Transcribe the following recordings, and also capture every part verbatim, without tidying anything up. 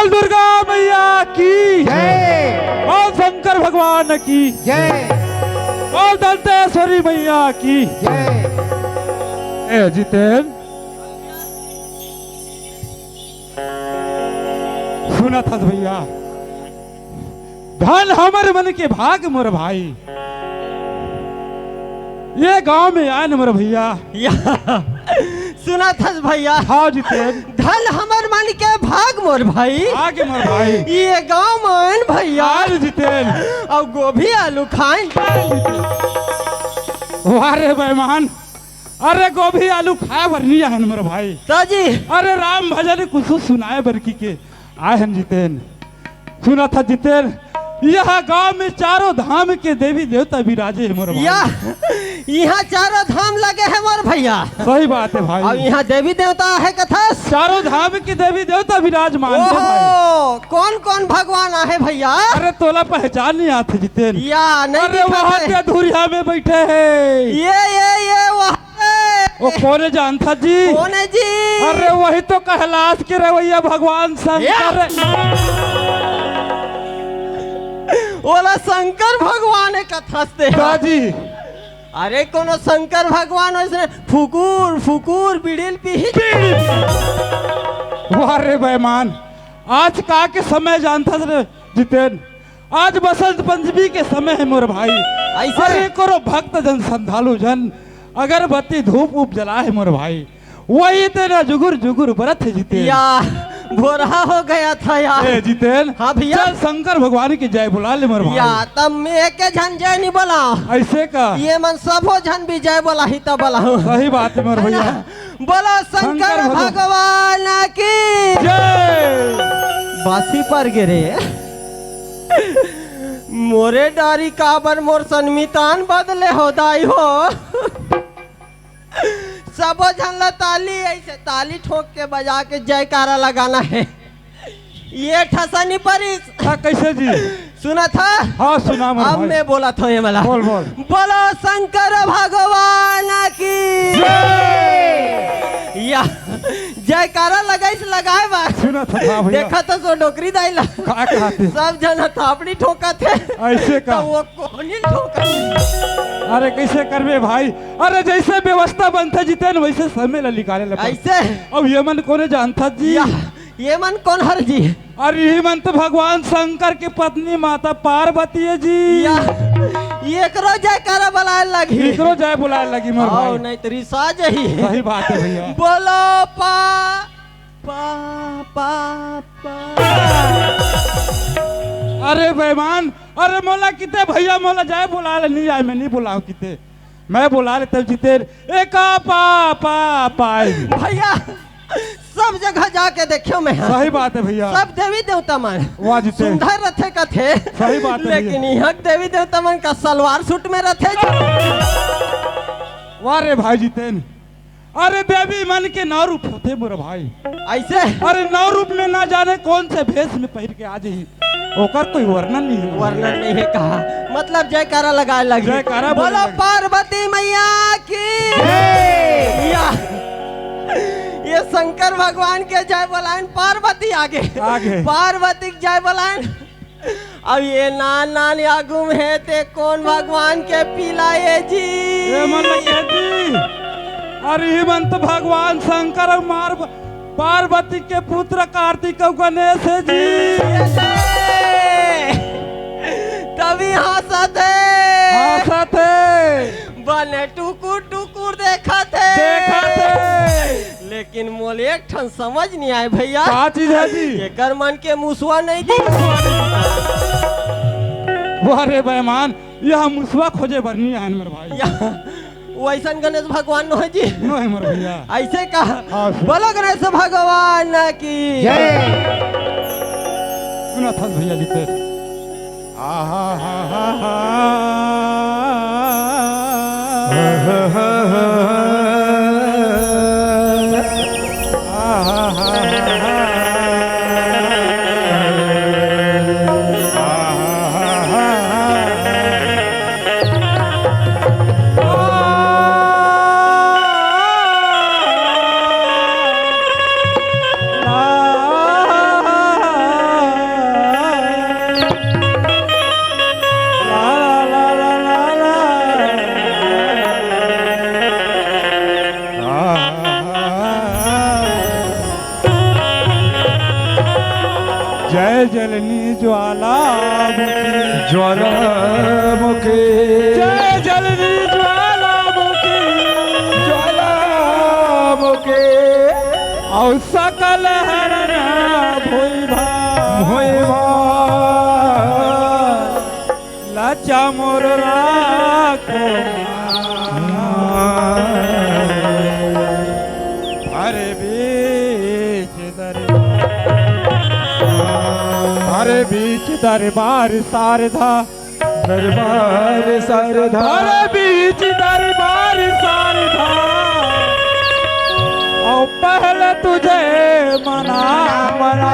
दुर्गा मैया की जय। बोल शंकर भगवान की जय। बोल दंतेश्वरी मैया की जय। ए जितेन, सुनत हस भैया, धन हमर मन के भाग मोर भाई, ये गांव में आन मोर भैया। या, सुनत हस भैया? हाँ जितेन। धन हमर मन के भाग मोर भाई। भाग मोर भाई। ये गांव में आन भैया। हाँ जितेन। अउ गोभी आलू खाएं। वाह रे बेईमान, अरे गोभी आलू खाए बर नहीं आए हन मोर भाई। तो जी। अरे राम भजन कुछ सुनाए बर की के आए हन जितेन। सुनत हस जितेन, यह गांव में चारों धाम के देवी देवता विराजे हे मोर भाई। या, यहाँ चारों धाम लगे हे मोर भैया। सही बात हे भाई। अब यहाँ देवी देवता हे कथस। चारों धाम के देवी देवता विराजमान हे भाई। ओहो, कौन कौन भगवान आहे भैया? अरे तोला पहचान नहीं आथे जितेन। या, नहीं अरे दिखत वहाँ हे। ते धुरिया में बैठे हे। ये, ये, ये, वहाँ ओ कोन हे जानथस जी? कोन हे जी? अरे वही तो कैलाश के रवैया भगवान शंकर। ओला शंकर भगवान हे कथस ते। का जी? अरे कोनो शंकर भगवान वैसे फुकुर फुकुर बीड़ी ल पीही। वाह रे बेईमान, आज का के समय जानथस रे जितेन? आज बसंत पंचमी के समय हे मोर भाई। ऐसे? अरे करो भक्त जन श्रद्धालु जन अगरबत्ती धूप उप जलाए हे मोर भाई, वही तेरा जुगुर जुगुर बरत हे जितेन। या, भोरहा हो गया था यार। ए जितेन, हाँ भैया। चल शंकर भगवान की जय बुला ले मोर भाई। या, तब मैं एक झन जय नहीं बोला। ऐसे का? ये मन सबो झन भी जय बोला ही तब बोला हूँ। सही बात हे मोर भैया। बोलो शंकर शंकर भगवान। भगवान की जय। बासी पर गिरे। मोरे डारी काबर मोर सनमितान बदले हो दाई हो। सबो झन ला ताली ऐसे ताली ठोक के बजा के जयकारा लगाना हे। ये ठसा नहीं परिस। हाँ, कैसे जी? सुनत हस? हाँ, सुना मोर अब भाई। मैं बोलत हूँ ये मला। बोल, बोल। बोलो शंकर भगवान की जय। या जयकारा लगाइस लगाए बा। सुनत हस, हाँ भैया। देखत हस वो डोकरी दाई ला। का कहत हे? सब झन थापड़ी ठोकत हे। ऐसे का? तो वो कोनी ठोकत हे। अरे कैसे करबे भाई? अरे जैसे व्यवस्था बनथे जितेन वैसे समय ला निकाले ला पड़थे। ऐसे? अब ये मन कोने जानथस जी? या, ये मन कोन हर जी? अरे ये मन तो भगवान शंकर के पत्नी माता पार्वती हे जी। या, एकरो जयकारा बुलाए लगी। एकरो जय बुलाए लगी मोर आओ, भाई। नहीं तो रिसा जही। सही बात हे भैया। बोलो पा, पा, पा, पा। अरे बेईमान, अरे मोला किते भैया, मोला जय बुला ले, नहीं आए, मैं नहीं बुलाऊं किते, मैं बुला लेता हूँ जितेन। एका पा, पा, पाए। भैया, सब जगह जाके देखियो मैं। सही बात हे भैया। सब देवी देवता मन वाह जितेन। सुंदर रथे कथे। सही बात हे भैया। लेकिन यहाँ देवी देवता मन का सलवार सूट में रथे। वाह रे भाई जितेन, अरे देवी मन के नौ रूप होथे मोर भाई। ऐसे? अरे नौ रूप में ना जाने कौन से भेष में पहिर के आ जाही, ओकर कोई वर्णन नहीं हे। वर्णन नहीं हे कहा, मतलब जयकारा लगाए लगी। जयकारा बोले बोलो लगी। पार्वती मैया की जय। या, ये शंकर भगवान के जय बोलायन, पार्वती आगे। आगे। पार्वती के जय बोलायन। अब ये नान नान आगू में हे ते कोन भगवान के पिला ए जी? ये मन लगे जी। अरे ये मन तो भगवान शंकर अउ मार पार्वती के पुत्र कार्तिक अउ गणेश हे जी। तभी हंसत हे। हंसत हे। बने टुकुर टुकुर देखत हे। देखत हे। लेकिन मोला एक ठन समझ नहीं आए भैया। का चीज हे जी? एकर मन के मुसवा नहीं दिख। वाह रे बेईमान, यह मुसवा खोजे बर नहीं आए मोर भाई। या, वैसन गणेश भगवान नो हे जी। नो हे मोर भैया। ऐसे का? हाँ, सर। बोलो गणेश भगवान की जय। सुनत हस भैया जी तें। आहा हा हा हा। जय जलनी ज्वालामुखी। ज्वालामुखी। जय जलनी ज्वालामुखी। ज्वालामुखी। अउ सकल हरना भुइँभा। भुइँभा। लचा मोर राखो। अरे बीच दरबार, अरे बीच दरबार शारदा। दरबार शारदा। अरे बीच दरबार शारदा। और पहले तुझे मना, मना,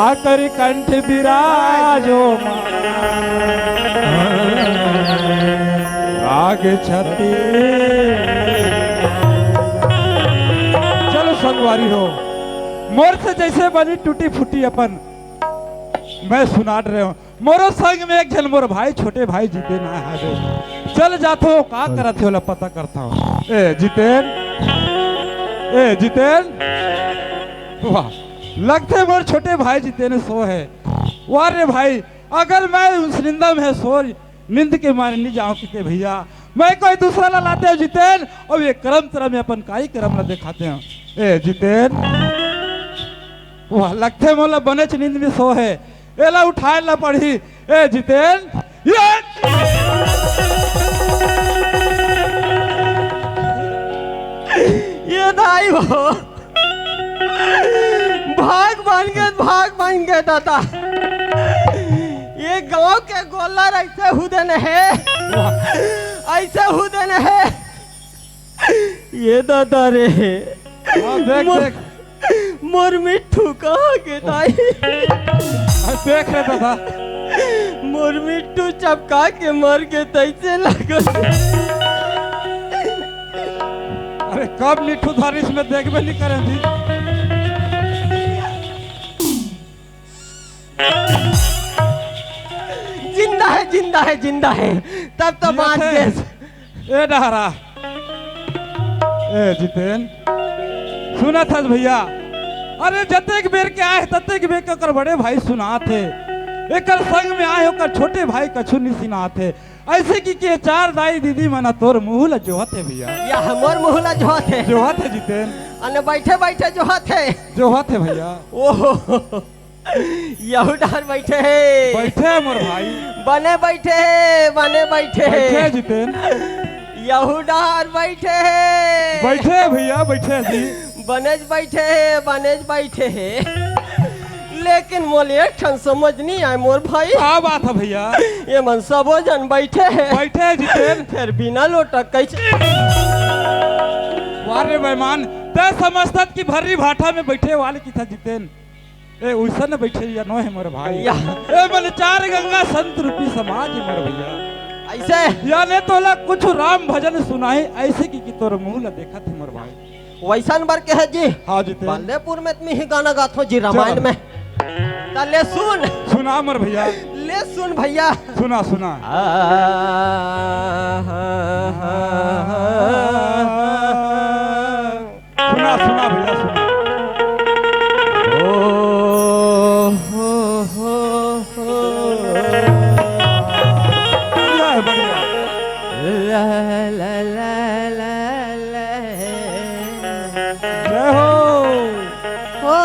आकर कंठ विराजो माँ। राग छत्तीस। चलो संगवारी हो, मोर से जैसे बनी टूटी फूटी अपन मैं सुनात रहे हूँ। मोरो संग में एक झन मोर भाई, छोटे भाई जितेन आय हवे। चल जाथो, का करत हे ओला पता करत हूँ। ए जितेन, ए जितेन, वाह, लगथे मोर छोटे भाई जितेन सो हे। वाह रे भाई, अगर मैं उस निंदा में सो नींद के मारे नहीं जाओ कि भैया, मैं कोई दूसरा ला लाते हो जितेन, और ये करम तरह में अपन कार्यक्रम ला दिखाते हो। ए जितेन, वाह, लगथे मोला बनेच नींद में सो हे, एला उठाए ला पड़ही। ए जितेन, ये ये दाई हो, भाग बन गे, भाग बन गे दादा। ये गांव के गोल्लर ऐसे हुदे न हे, ऐसे हुदे न हे। ये दादा रे, हाँ, देख, मोर, देख। मोर मिट्ठू कहाँ गे दाई? हाँ, देख रे दादा। मोर मिट्ठू चपका के मर गे तैसे लगत। अरे कब निठू धरिस में देखबे नहीं करे जी। जिंदा है, जिंदा है, जिंदा है। तब तो बांच गेस। ए डहरा, ए जितेन, सुनत हस भैया? अरे जतेक बेर के आए हे, ततेक बेर के ओकर बड़े भाई सुनात हे। एकर संग में आए हे ओकर छोटे भाई कछु नहीं सुनात हे। ऐसे कि के चार दाई दीदी मन तोर मुंह ल जोहत हे भैया। या हमर मुंह ल जोहत हे। जोहत हे जितेन। अने बैठे बैठे जोहत हे। जोहत हे भैया। ओहो। यहू डहर बैठे हे। बैठे हे मोर भाई। बने बैठे हे, बने बैठे हे। बैठे हे जितेन। यहू डहर बैठे हे। बैठे हे भैया, बैठे हे जी। बनेच बैठे हे, बनेच बैठे हे। लेकिन मोला एक ठन समझ नहीं आए मोर भाई। का बात हे भैया? ये मन सबो जन बैठे हे। बैठे हे जितेन। फिर बिना लोटा कैसे? वाह रे बेईमान, तैं समझथस कि भर्री भाठा में बैठे वाले किथे जितेन। ए, उइसन बैठे या नो हे मोर भाई। या। ए, मन चार गंगा संत रूपी समाज हे मोर भैया। ऐसे? याने तोला कुछ राम भजन सुनाही, ऐसे कि, कि तोर मुंह ला देखत हे मोर भाई। वैसन बर के हे जी। हाँ जी, ते। बल्लेपुर में तुम ही गाना गाथो जी, रामायण चलो। में। त ले सुन। सुना मोर भैया। ले सुन भैया। सुना, सुना। आ, हा, हा, हा, हा। सुना, सुना भैया, सुना। ओ, हो, हो, हो। बढ़िया है, बढ़िया। ला, ला, ला, ला, ला। जय हो। ओ,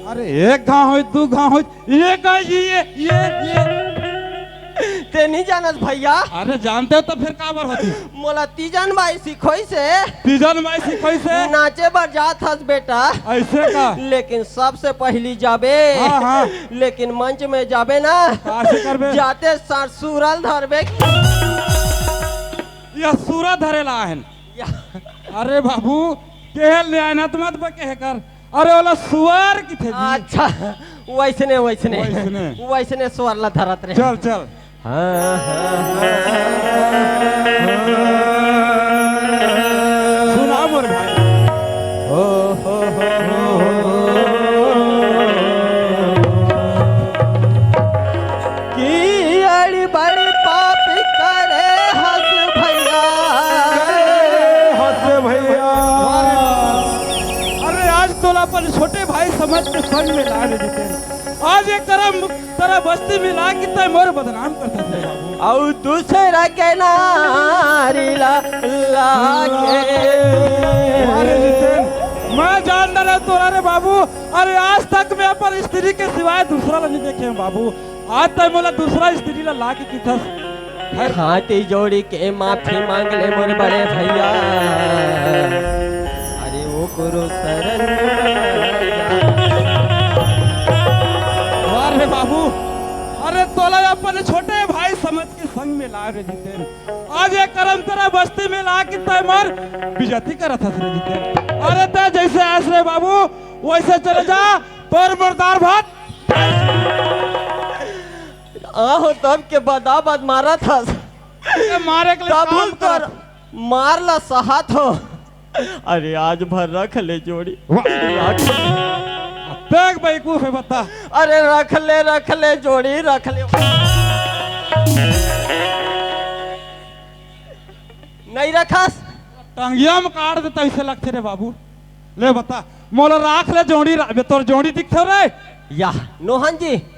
अरे एक घाव होय, दू घाव होय, ये का, ये, ये, ये, ये। ते नहीं जानस भैया? अरे जानते हो तो फिर काबर होती? मोला तीजन माई सिखोइस हे। तीजन माई सिखोइस हे? नाचे बर जात हस बेटा। ऐसे का? लेकिन सबसे पहली जाबे। हाँ, हाँ। लेकिन मंच में जाबे ना। कासे करबे? जाते साथ सुरल धरबे। या सुरा धरे ला आहन। या। अरे बाबू, केहल ले आयन त मत बके हे कर। अरे ओला सुअर किथे जी? अच्छा, वैसने, वैसने। वैसने। वैसने सुअर ला धरत रहे। चल, चल। हाँ, हाँ, हाँ। सुना मोर भाई। ओ, हो, हो, हो, हो। कि बड़ी बड़ी पापी करे हस भैया। हस भैया। अरे आज तोला अपन छोटे भाई समझ के संग में लाए रे जितेन। आज ये करम तेरा बस्ती में ला के तय मोर बदनाम करता है बाबू। अउ दूसरा के नारी ला लागे। अरे जितेन, मैं जान डाले तोरा रे बाबू। अरे आज तक मैं अपन स्त्री के सिवाय दूसरा ला नहीं देखे हूँ बाबू। आज तक मोला दूसरा स्त्री ला लाके किथस। हाथी जोड़ी के माफी मांग ले मोर बड़े भैया। अरे ओ गुरु शरण। वाह रे बाबू, अरे तोला अपन छोटे भाई समझ के संग में ला रे जितेन। आज ये करम तेरा बस्ती में ला के तय मोर बेइज्जती करत हस रे जितेन। अरे तय जैसे आस रे बाबू वैसे चले जा, तोर मोर दार भात। आहो तब के बदाबद मारत हस। ये मारे के लिए तब काम कर। मार ला सहत हो। अरे आज भर रख ले जोड़ी। वाह। रख। देख बेवकूफ है बता। अरे रख ले, रख ले जोड़ी, रख ले। नहीं रखस। टंगिया में काट देता ऐसे लगते रे बाबू। ले बता, मोला राख ले जोड़ी रा-, बे तोर जोड़ी दिखथे रे। या नोहन जी,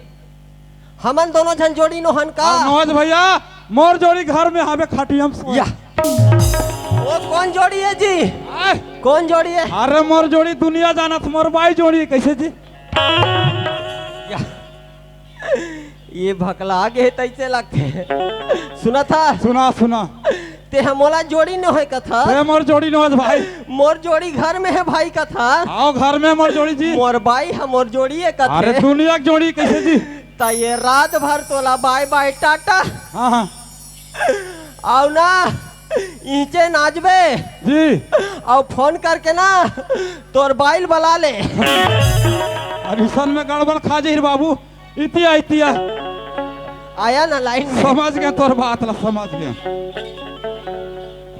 हमन दोनों झन जोड़ी नोहन का? आ, नोहन भैया, मोर जोड़ी घर में हवे खटिया में सोए। या। वो कौन जोड़ी है जी? आय। कौन जोड़ी है? अरे मोर जोड़ी दुनिया जानत, मोर बाई जोड़ी है, कैसे जी? या। ये भकला आगे तैसे लगथे। सुना था? सुना, सुना। ते ह मोला जोड़ी नोहे कथा। ते मोर जोड़ी नोहे भाई। मोर जोड़ी घर में है भाई कथा। आओ घर में मोर जोड़ी जी। मोर बाई ह मोर जोड़ी है कथे। अरे दुनिया के जोड़ी कैसे जी? त ये रात भर तोला बाय बाय टाटा। हाँ, हाँ। आओ ना, इचे नाचबे। जी। आओ फोन करके ना, तोर बाइल बला ले। अरे सन में गड़बड़ खा जाही रे बाबू। इतिया, इतिया। आया ना लाइन में। समझ गए तोर बात ला, समझ गए।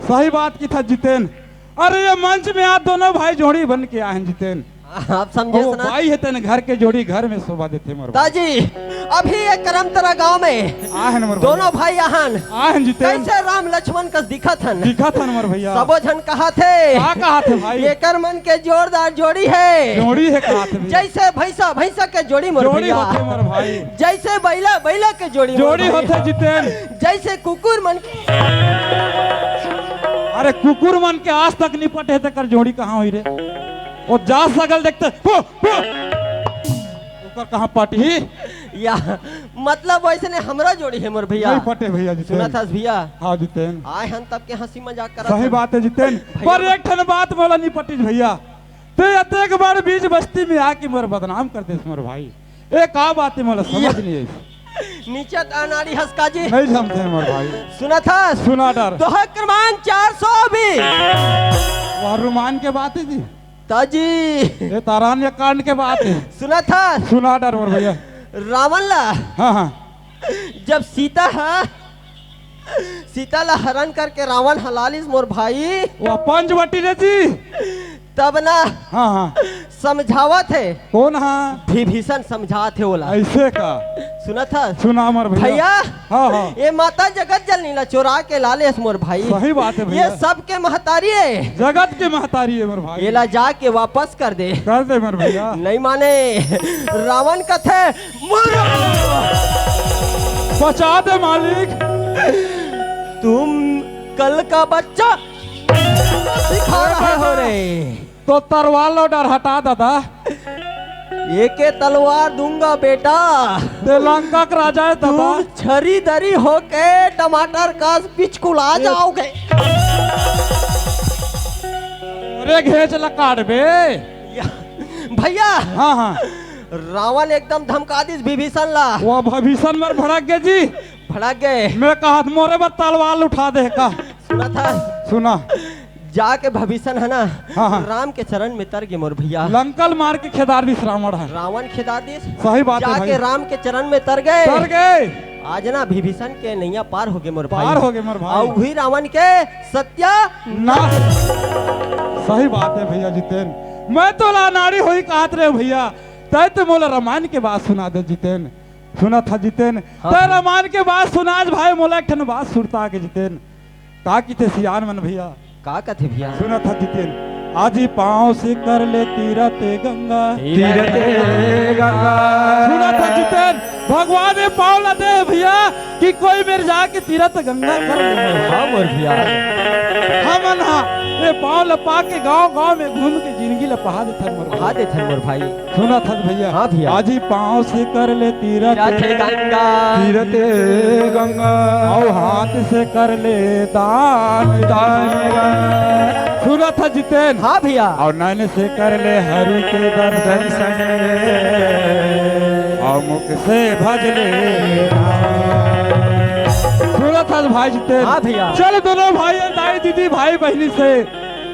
सही बात किथस जितेन। अरे ये मंच में आज दोनों भाई जोड़ी बन के आए हैं जितेन। आप समझे वो ना? बाई हे तेन घर के जोड़ी घर में शोभा देथे मोर भाई। ताजी, अभी ये करमतरा गांव में आए हैं मोर भाई। दोनों भाई आहन। आए हैं जितेन। कैसे राम लक्ष्मण कस दिखत हन। दिखत हन मोर भैया। सबो झन कहा थे। का कहा थे भाई? एकर मन के जोरदार जोड़ी है। जोड़ी है कहा थे भैया। जैसे भैंसा भैंसा के जोड़ी मोर जोड़ी भैया। होथे मोर भाई। जैसे बैला बैला के जोड़ी मोर जोड़ी भाई। होथे जितेन। जैसे कुकुर मन के। अरे कुकुर मन के आज तक नहीं पटे तेकर जोड़ी कहाँ हुई रे? वो जा सगल देखते, पो, पो। ओकर कहाँ पटही? या, मतलब वैसे ने हमरा जोड़ी है मोर भैया। नहीं पटे भैया जितेन। सुना था भैया? हाँ जितेन। आए हन तब के हंसी मजाक करत सही हन। बात है जितेन। भैया पर एक ठन बात मोला नहीं पटी भैया। ते अतेक बार बीच बस्ती में आके मोर बदनाम कर देस मोर भाई। ए का बात है मोला समझ या। नहीं आई। नीचे त अनाड़ी हंस का जी। नहीं समझे मोर भाई। सुना था? सुना डर। दोहा क्रमांक चार सौ भी। वह रुमान के बात है जी। ताजी। ये तारान्य कांड के बात है। सुना था? सुना डर मोर भैया। रावण ला हाँ, हाँ। जब सीता हा, सीता ला हरण करके रावण हलालिस मोर भाई। वो पंचवटी रे जी। तब ना हाँ, हाँ। समझावत है। कौन हा? विभीषण समझात है ओला। ऐसे का? सुना था? सुना मोर भैया। भैया, हाँ, हाँ। ये माता जगत जननी ला चोरा के लालेस मोर भाई। सही बात है भैया। ये सबके महतारी है। जगत के महतारी है मोर भाई। एला जाके वापस कर दे। कर दे मोर भैया। नहीं माने। रावण कथे, "मरो।" बचा दे मालिक। तुम कल का बच्चा सिखा रहे हो रे। तो तरवार लो डर हटा दादा। एके तलवार दूंगा बेटा। ते लंका के राजा है दादा। तुम छरी दरी होके टमाटर का पिचकुला ए- जाओगे। अरे घेच ला काटबे। या, भैया। हाँ, हाँ। रावण एकदम धमका दिस विभीषण ला। वो विभीषण मर भड़क गए जी। भड़क गए। मैं कहा मोरे बर तलवार उठा दे का। सुना था? सुना। जाके भविष्य है ना, हाँ, हाँ। राम के चरण में तर गे मोर भैया। लंकल मार के खेदार दिस रावण है। रावण खेदार दिस। सही बात है जाके भाई। राम के चरण में तर गए। तर गए। आज ना विभीषण के नैया पार हो गए मोर भाई। पार हो गए मोर भाई। और वही रावण के सत्या नाश। सही बात है भैया जितेन। मैं तो ला नारी होई कहत रहे भैया। तय तो मोला रामायण के बात सुना दे जितेन। सुनत हस जितेन, हाँ। तैं रामायण के बात सुनास भाई, मोला एक ठन बात सुरता के जितेन। का किथे सियान मन भैया? का कथे भैया? सुनत हस जितेन, आज ही पाँव से कर ले तीरथ गंगा। तीरथ गंगा। सुनत हस जितेन, भगवान ये पाँव ला दे भैया कि कोई मेर जाके तीरथ गंगा कर ले। हाँ मोर भैया। हमन हा ये पाँव ला पाके गाँव गाँव में घूम के जिंदगी ला पहा देथन मोर भाई। पहा देथन मोर भाई। सुनत हस भैया। हाँ भैया। आज ही पाँव से कर ले तीरथ। तीरथ गंगा। तीरथ गंगा। अउ हाथ से कर ले दान। दान गंगा। सुनत हस जितेन। हाँ भैया। अउ नैन से कर ले हरि के दर्शन। दर्शन। अउ मुख से भज ले। सुनत हस भाई जितेन। हाँ भैया। चल दोनों भाई, दाई दीदी, भाई बहिनी से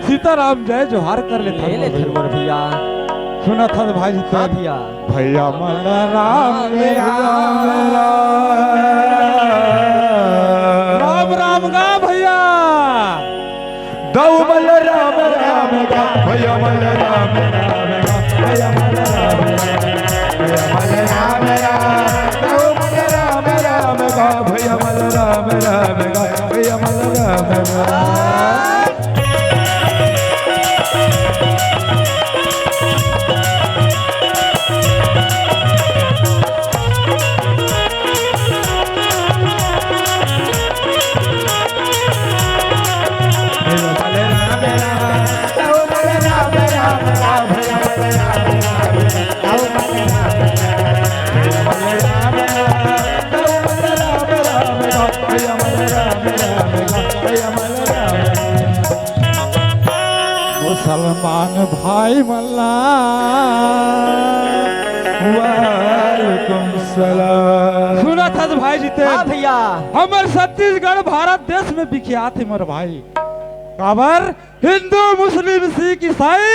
सीताराम जय जोहार कर लेथन ले मोर लेथन भैया। मोर भैया। सुनत हस भाई जी हाँ तोर भैया। भैया मन राम राम राम। राम राम गा भैया। दऊ मन राम राम गा, भैया मन राम राम गा, भैया मन राम राम, भैया मन राम राम, दऊ मन राम राम गा, भैया मन राम राम गा, भैया मन राम राम। मुसलमान भाई मन ला वालेकुम सलाम। सुनत हस भाई जितेन? हाँ भैया। हमर छत्तीसगढ़ भारत देश में विख्यात हे मोर भाई। काबर? हिंदू, मुस्लिम, सिख, ईसाई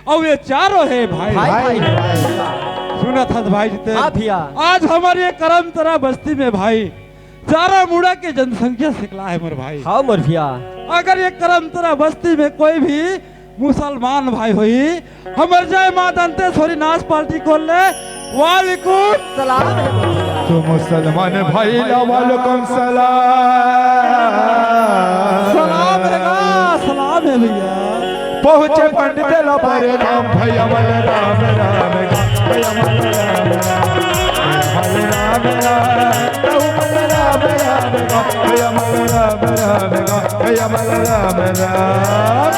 अउ ये चारों हे भाई। भाई, भाई, भाई। सुनत हस भाई जितेन? हाँ भैया। आज हमर ये करमतरा बस्ती में भाई चारों मुड़ा के जनसंख्या सिकला हे मोर भाई। हाँ मोर भैया। अगर ये करमतरा बस्ती में कोई भी मुसलमान भाई होही, हमर जय माँ दंतेश्वरी नाच पार्टी खोल ले। वालेकुम सलाम हे मोर भैया। तो मुसलमान भाई ला वालेकुम सलाम। सलाम हे गा, सलाम हे भैया। पहुँचे पंडित ला प्रणाम, भैया मन राम राम गा, भैया मन राम राम, भैया मन राम राम, भैया मन राम राम गा, भैया मन राम राम गा, भैया मन राम राम।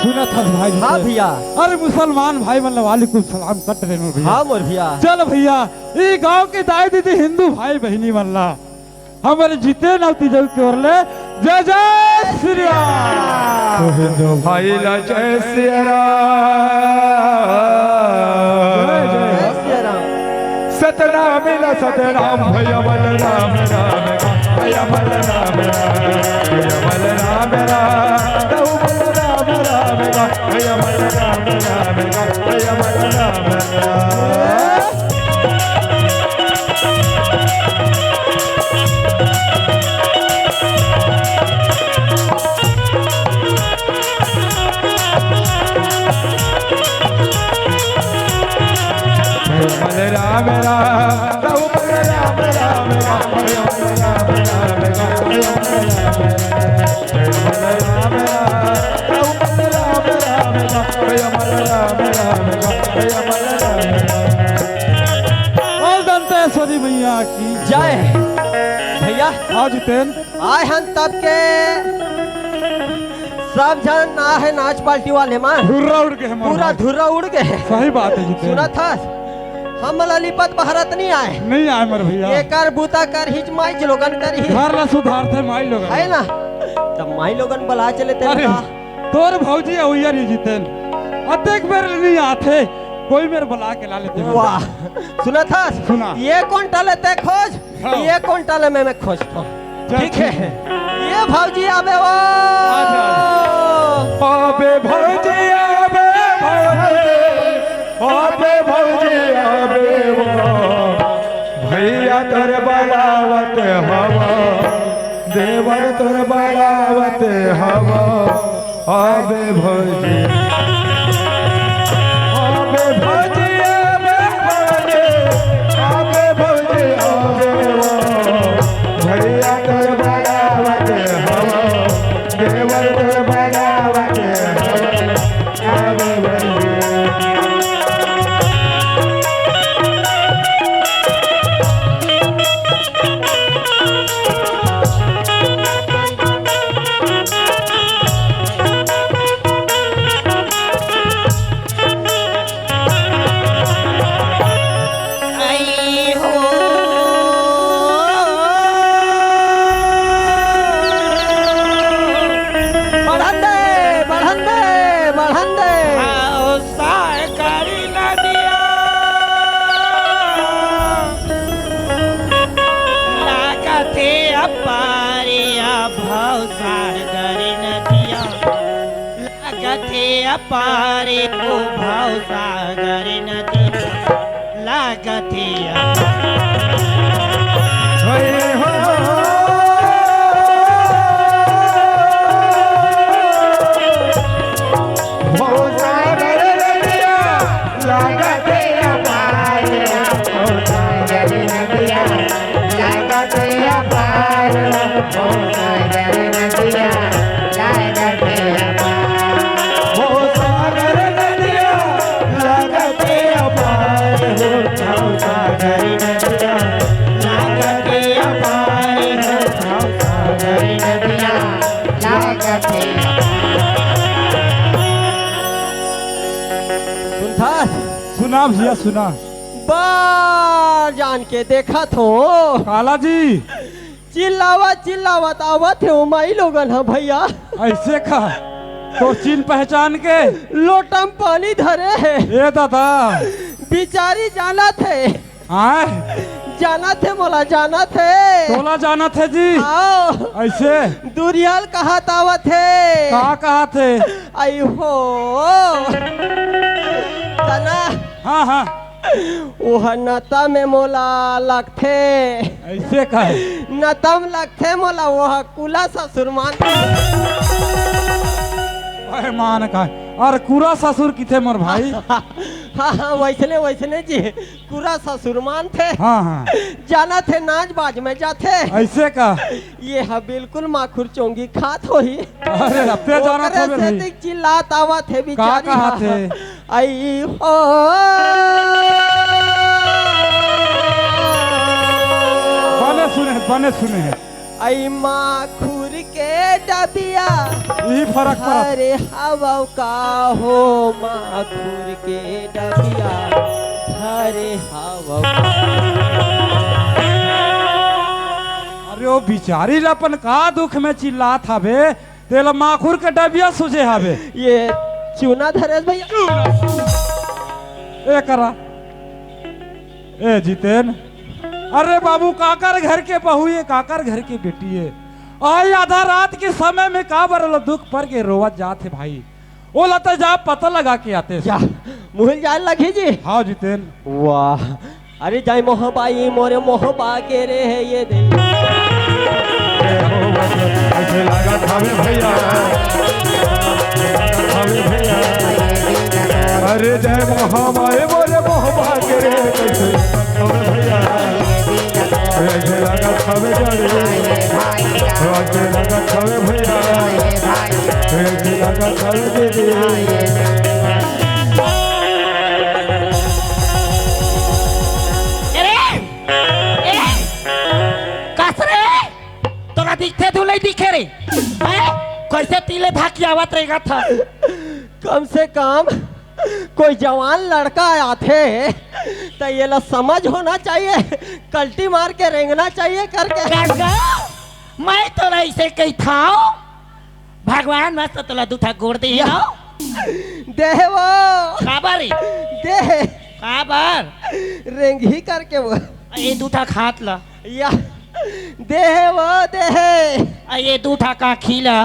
सुनत हस भाई जी हाँ से? भैया। अरे मुसलमान भाई मन ला वालेकुम सलाम कट रहे हो भैया। हाँ मोर भैया। चल भैया, ई गांव के दाई दीदी हिंदू भाई बहिनी मन ला हमर जितेन अउ तीजऊ के ओर ले जय जय श्री राम। तो हिंदू भाई ला जय श्री राम। जय जय। जय श्री राम। सतनाम मिला सतनाम भैया बलराम राम, भैया बलराम राम, भैया बलराम राम, तऊ बलराम राम राम, भैया बलराम राम राम, भैया बलराम राम। बलराम राम, तऊ बलराम राम, बलराम राम, बलराम राम, तऊ बलराम राम, बलराम राम, बलराम राम। बोल दंतेश्वरी मैया की जय। भैया। हाँ जितेन। आए हन तब के सब झन आए हे नाच पार्टी वाले मन। धुर्रा उड़ गे हे मोर पूरा भाई। धुर्रा उड़ गे हे। सही बात हे जितेन। सुनत हस? हमन ला लिपत बहारत नइ आए। नइ आए मोर भैया। एकर बूता करही माई लोगन करही। घर ला सुधारथे माई लोगन। हे ना? त माई लोगन बला चले तेन अरे, का। तोर भौजी अवइया रे जितेन। अतेक बेर नइ आथे। कोई मेर बला के ला लेते हैं। वाह, सुनत हस? सुना। ये कोंटा ले तैं खोज, हाँ। ये कोंटा ले मैं, मैं खोजथों। चल, ठीक है। ठीक है। ये भौजी आबे वो। अच्छा। आबे भौजी, आबे भौजी, आबे भौजी, आबे वो। भैया तोर बलावत हवा, देवर तोर बलावत हवा। आबे भौजी, आबे भौजी, आबे भौजी, आबे भौजी, आबे वो। भैया तोर बलावत हवा, देवर तोर बलावत हवा। आबे भौजी। आई हो। बढ़न दे, बढ़न दे, बढ़न दे। आओ साय करी नदिया। लागथे अपारे आ भवसागरी नदिया, लागथे अपारे ओ भवसागरी नदिया, लागथे अपारे। होय हो। भवसागर नदिया लागत हे अपार, भवसागर नदिया लागत हे अपार, भवसागर नदिया लागत हे अपार। भवसागर नदिया लागत हे अपार, भवसागर नदिया लागत हे अपार, भवसागर नदिया लागत हे। सुनथस? सुना भैया, सुना। बार जान के देखत हो। काला जी। चिल्लावत, चिल्लावत आवत हे ओ माईलोगन ह भैया। अइसे का? तोर चिन्ह पहचान के? लोटा म पानी धरे हे। ए दादा। बिचारी जानत हे। आय? जानत हे मोला, जानत हे। तोला जानत हे जी? आओ। अइसे? दुरिहा ल कहत आवत हे। का कहत हे? अई हो। तना। हाँ, हाँ। ओह नता में मोला लगथे। अइसे का? नता में लगथे मोला, ओह कुला ससुर मान। अरे मान का? अरे कुरा ससुर किथे मोर भाई? हाँ, हाँ, वइसने, वइसने जी। कुरा ससुर मानथे। हाँ, हाँ। जानत हे नाच बाज में जाथे। अइसे का? ये ह बिल्कुल माखुर चोंगी खात होही। अरे, अब ते जानत ओकरे होबे भाई। सेती चिल्लात आवत हे का बिचारी कहत ह। हे? अई हो। बने सुने, बने सुने। अई माखुर के डबिया। ई फरक पड़त। अरे हवव का हो माखुर के डबिया। अरे हवव का। अरे ओ बिचारी ल अपन का दुख में चिल्लात हवे, तेला माखुर के डबिया सूझे हवे। ये चूना धरेस भैया। ए करा। ए जितेन, अरे बाबू, काकर घर के बहू ये, काकर घर के बेटी ये। आई आधा रात के समय में काबर ओला दुख पर के रोवत जात हे भाई। ओला त जा पता लगा के आते। जा, मुहिल जाए लगी जी। हाँ जितेन। वाह, अरे जाय मोहबाई मोरे मोहबा के रे हे ये दे। अइसे लागत हवे भैया, हवे भैया। अरे जाय मोहबाई मोरे मोहबा के रे, कइसे लागत हवे भैया। अइसे लागत हवे जाने, अइसे लागत हवे भैया, अइसे लागत हवे दीदी। अरे, ए, कस रे? तोला दिखथे धुलई दिखे रे? हैं? कइसे तीले धाकियावत रेंगत ह? कम से कम कोई जवान लड़का आथे, त येला समझ होना चाहिए, कल्टी मार के रेंगना चाहिए करके। काका, मैं तोला अइसे कहिथंव, भगवान मस्त तोला दू ठा गोड़ दे या। ना। दे हे वो। काबर रे? दे हे। काबर? रेंगही करके वो। ए दू ठा खात ला। या। दे हे वो, दे हे। ए दू ठा काखी ला।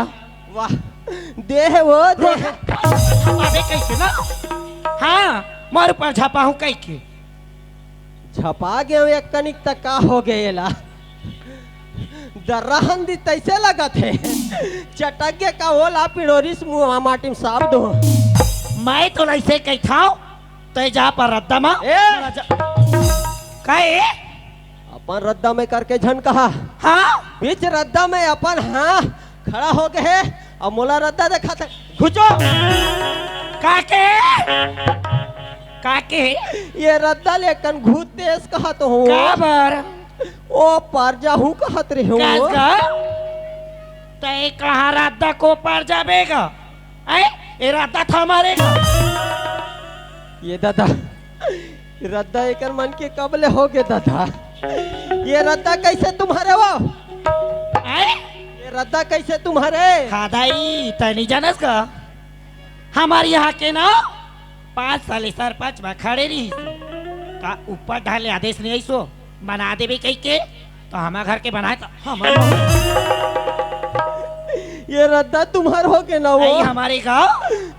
वाह। दे हे वो, दे हे। अबे कइसे ना? हाँ, मोर ऊपर झपाहूँ कहिके। झपा गेंव एक कनिक त का हो गे एला? दर्रा हंदी तइसे लगत हे। चटक गे का ओला पिड़ोरिस मुँह माटी म साफ दो। मैं तो अइसे कहिथंव, तैं जा अपन रद्दा म। ए! का ए? अपन रद्दा में करके झन कहा। हाँ? बीच रद्दा में अपन हाँ खड़ा हो गे हे, अब मोला रद्दा देखाथे। घुचो। काके? काके? ये रद्दा ले कन घुत देस कहत हूँ। काबर? ओ पार जाहूँ कहत रहे हूँ। का, का? तैं कहाँ रद्दा को पार जाबे गा? ऐ, ए रद्दा था मारेगा। ये दादा, रद्दा एकर मन के कब ले हो गे दादा? ये रद्दा कइसे तुम्हरे वो? ऐ? ये रद्दा कइसे तुम्हरे? हाँ दाई, तैं नइ जानस का? हमर यहाँ के ना पाँच साल सरपंच म खड़े रहिस। का ऊपर डाले आदेश नइ आइस वो? बना देबे कहिके, त हमर घर के बनाए त हमर ये रद्दा तुम्हर हो गे ना वो? अई हमरे गाँव।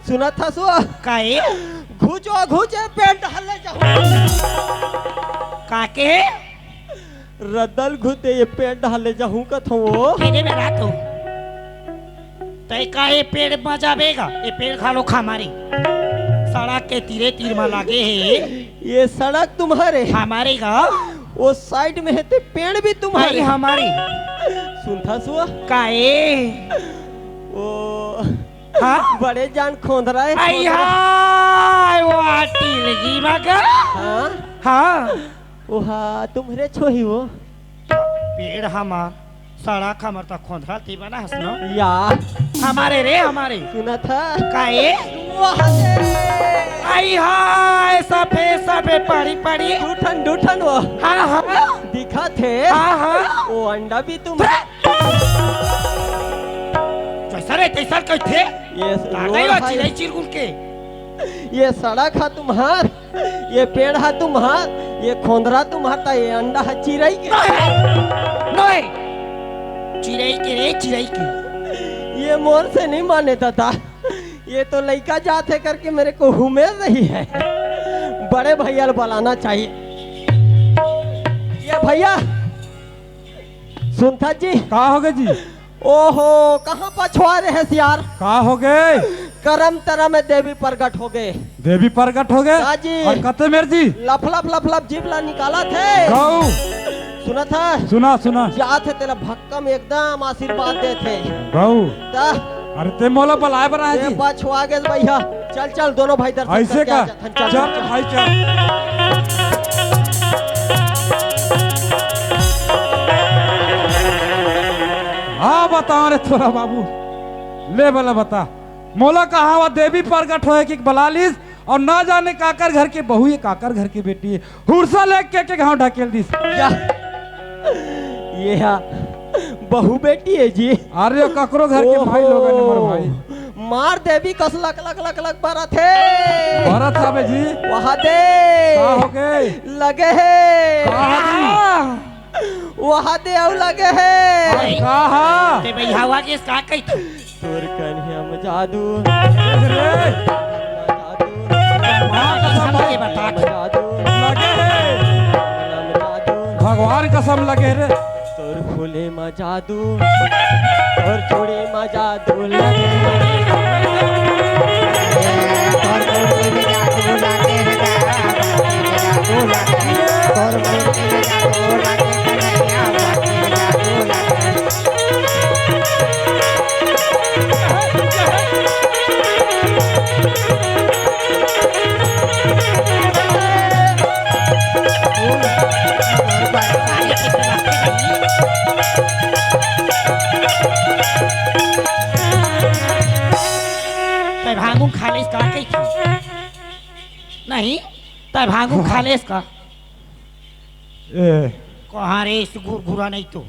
सुनत हस वो? काए? घुचो, घुचे, पेंट हले जाहूँ। काके? रद्दा ल घुते ये पेंट हले जाहूँ कथो वो। तेरे में रात हो। तैं का ए पेड़ म जाबे गा? ए पेड़ घलो हमरे। सड़क के तीरे तीर म लागे हे। ये सड़क तुम्हरे? हमरे गा। वो साइड में हे ते पेड़ भी तुम्हरे? अई हमरे। सुनथस वो? काए? वो हाँ? बड़े जान खोंधरा हे, अई खोंधरा। हाय, वो आटी लगी मगर। हाँ? हाँ। ओहा, तुम्हरे छोही वो। पेड़ हमर, सड़क हमर त खोंधरा ती बना हस न? या। हमरे रे, हमरे। सुनत हस? काए? वाह रे। अई हाय, सफेद सफेद पड़ी पड़ी। दू ठन, दू ठन वो। हाँ, हाँ। दिखत हे। हाँ, हाँ। वो अंडा भी तुम। जइसन रे, तइसन कहिथे। ये आ गई वो हाय। चिरई चिरगुन के। ये सड़क हा तुम्हर, ये पेड़ हा तुम्हर, ये खोंधरा तुम्हर, त ये अंडा हा चिरई के। नहीं, नहीं। चिरई के रे, चिरई के। ये मोर से नहीं माने दादा, ये तो लइका जात हे करके मेरे को उम्मीद नहीं है। बड़े भैया ल बलाना चाहिए। ये भैया, सुनथस जी? का हो गे जी? ओहो, कहाँ पछवा रहे हस यार? का हो गे? करम तरम में देवी प्रगट हो गे। देवी प्रगट हो गे? का जी? अउ कते मेर जी? लफलफ लफलफ जीभ ला निकालत हे। गऊ। सुनत हस? सुना, सुना। जात हे तेला भक्कम एकदम आशीर्वाद देत हे। गऊ। त अरे ते मोला बलाए बर आए जी। पछवा गे भैया। चल, चल, दोनों भाई दर्शन अइसे करके का? आ जाथन। चल, चल, चल, चल। भाई, चल। हाँ, बता रे थोरा बाबू। ले बला बता। मोला कहा वो देवी प्रगट होए के बला लिस अउ ना जाने काकर घर के बहू हे, काकर घर के बेटी हे। हुरसा ले के, के घांव ढकेल दिस। या, ये हा बहू बेटी हे जी। अरे, ओ ककरो घर के भाई लोगन हे, मोर ओहो। भाई। मार देवी कस लक, लक, लक, लक बरत हे। बरत हवे जी। वहा दे। का हो गे? लगे हे। का हो जी? वहा दे अउ लगे हे। अउ का हा? ते भई हवा के का कही तू? तोर कनिहा म जादू। देख रे। जादू। भगवान कसम के बता। जादू। लगे रे। जादू। भगवान कसम लगे रे। तोर फूले म जादू। तोर चूड़ी म जादू लगे। तै भांगू खा लेस का कही? नहीं, तै भांगू खा लेस का? ए। कहाँ रे इस गुरगुरा नहीं तो।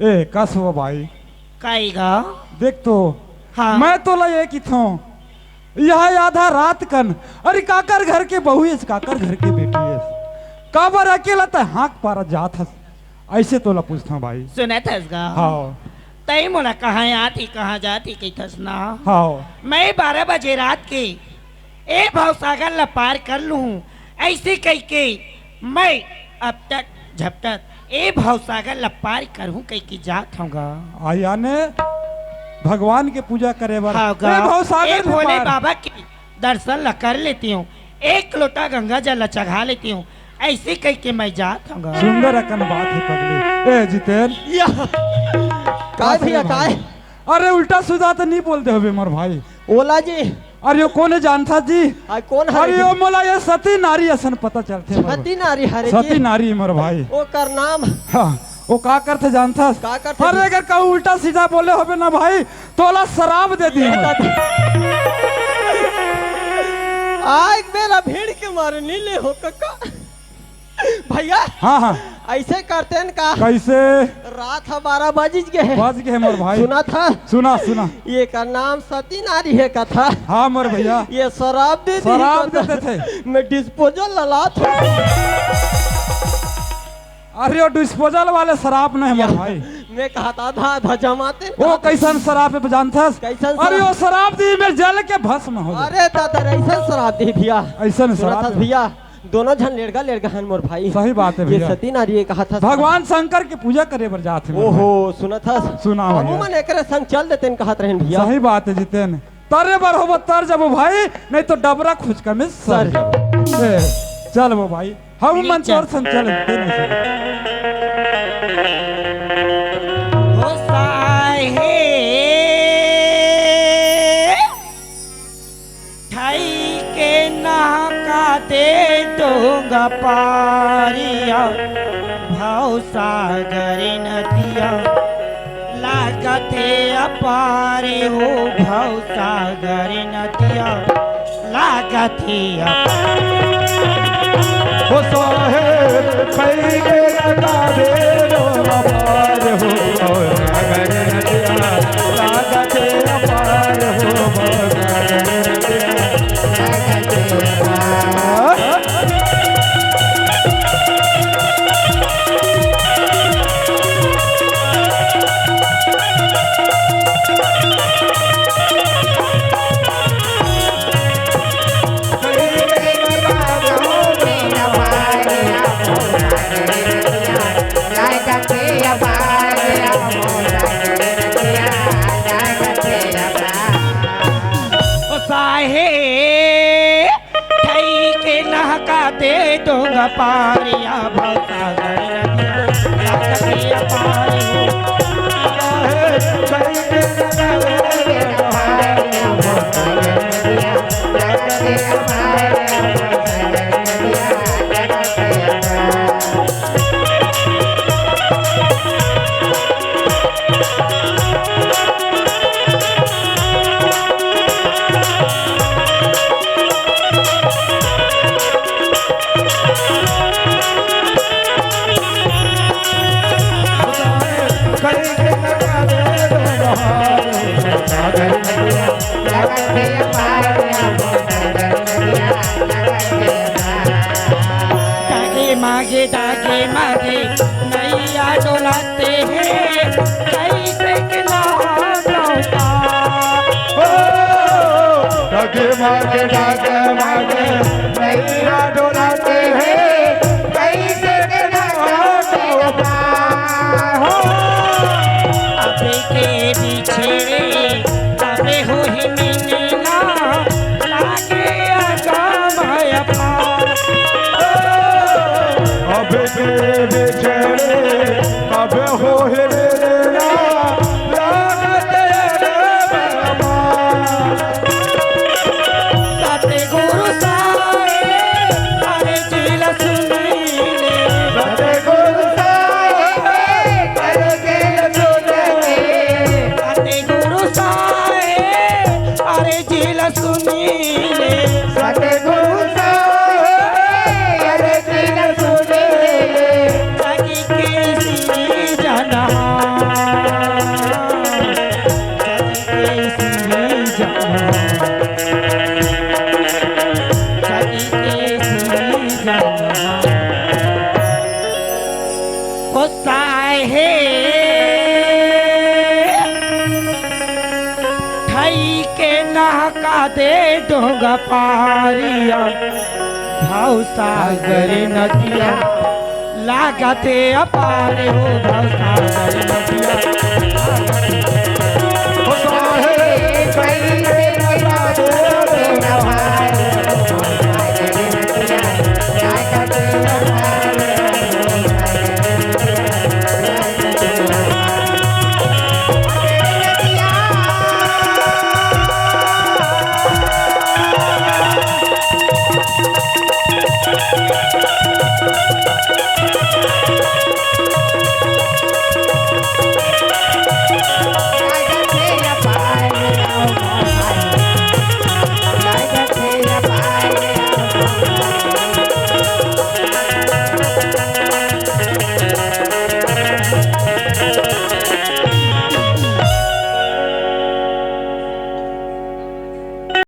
ए, कस वो भाई? काई गा? देख तो, हाँ। मैं तोला ये किथों, यह आधा रात कन, अरे काकर घर के बहू एस, काकर घर के बेटी एस, काबर अकेला तैं हाँक पारा जात हस? अइसे तोला पूछथंव भाई। सुनत हस गा? हाँ। तैं मोला कहाँ आत ही, कहाँ जात ही कहिथस ना? हाँ। मैं बारह बजे रात के ए भवसागर ला पार कर लूँ, अइसे कहिके मैं अब तक झपटत ए भवसागर ला पार करहूँ कहिके जात हँव गा। आ, याने भगवान के पूजा करे बर हाँ गा। ए भवसागर ए में भोले पार। बाबा के दर्शन ला कर लेती हूँ, एक लोटा गंगा जल ला चढ़ा लेती हूँ, अइसे कहिके मैं जात हँव गा। सुंदर अकन बात हे पगली। ए जितेन। या। काय भैया, काय? अरे उल्टा सीधा तो नहीं बोल दे होबे मोर भाई। ओला जी। अरे यो कोन हे जानथस जी? आ, कोन हरे अरे जी? यो मोला ये सती नारी असन पता चलथे मोर। सती नारी हरे जी? सती नारी मोर भाई। ओकर नाम? हाँ, वो का करथे जानथस? का करथे अरे जी? अगर कहूँ उल्टा सीधा बोले होबे ना भाई, तोला शराब दे दी। आग बेरा भीड़ के मारे नी ले हो कका। भैया। हाँ, हाँ। अइसे करतेन का? कइसे? रात ह बारह बजिस गे हे। बज गे हे मोर भाई। सुनथस? सुना, सुना। एकर नाम सती नारी हे कथस। हाँ मोर भैया। ये शराब दे दी शराब कथस। दे देथे। मैं disposal ललात हँव। अरे वो disposal वाले शराब नहीं मोर भाई। मैं कहत हँव आधा आधा जमातेन वो का। कइसन शराब हे जानथस? कइसन अरे शराब? वो शराब दी में जल के भस्म हो जाए। अरे दादा, अइसन शराब दी भैया। अइसन शराब सुनथस दे। भैया, दोनों झन लेड़गा लेड़गा हन मोर भाई। सही बात हे ये भैया। सती नारी ये कहथस। भगवान शंकर के पूजा करे बर जात हे मोर ओहो, भाई। सुनथस? सुना अब भैया। मन एकरे संग चल देतेन कहत रहेन भैया। सही बात हे जितेन। तरे बर होबो तर जाबो भाई, नहीं तो डबरा खुचका में सर सर। जाबो। ए, चल वो भाई। हम मन चल। तोर संग चल देते नहीं सर। हो साहे, ठाई के नहका दे डोंगा पारिया, भवसागर नदिया। लागत हे अपार हो भवसागर नदिया, लागत हे अपार। हो साहेब, कई के लगा दे रो अपार हो भवसागर नदिया, लागत हे अपार हो भवसागर नदिया, लागत हे अपार। साहे ठई के नहकाथे डोंगा पारिया भवसागर नदिया, लागथे अपार हो। तागे मागे तागे मागे नैया डोलाथे, कइसे के नहावता। हो, तागे मागे तागे मागे नैया डोलाथे, कइसे के नहावता। हो, अबे के बिछेड़े, अबे होही मिलना, लागे अगम अपार। अबे के बिछेड़े, अबे होही मिलना, लागत हे अगम अपार। सतगुरु साहेब, हे, ठई के नहका दे डोंगा पारिया, भवसागर नदिया लागते अपार हो, भवसागर नदिया।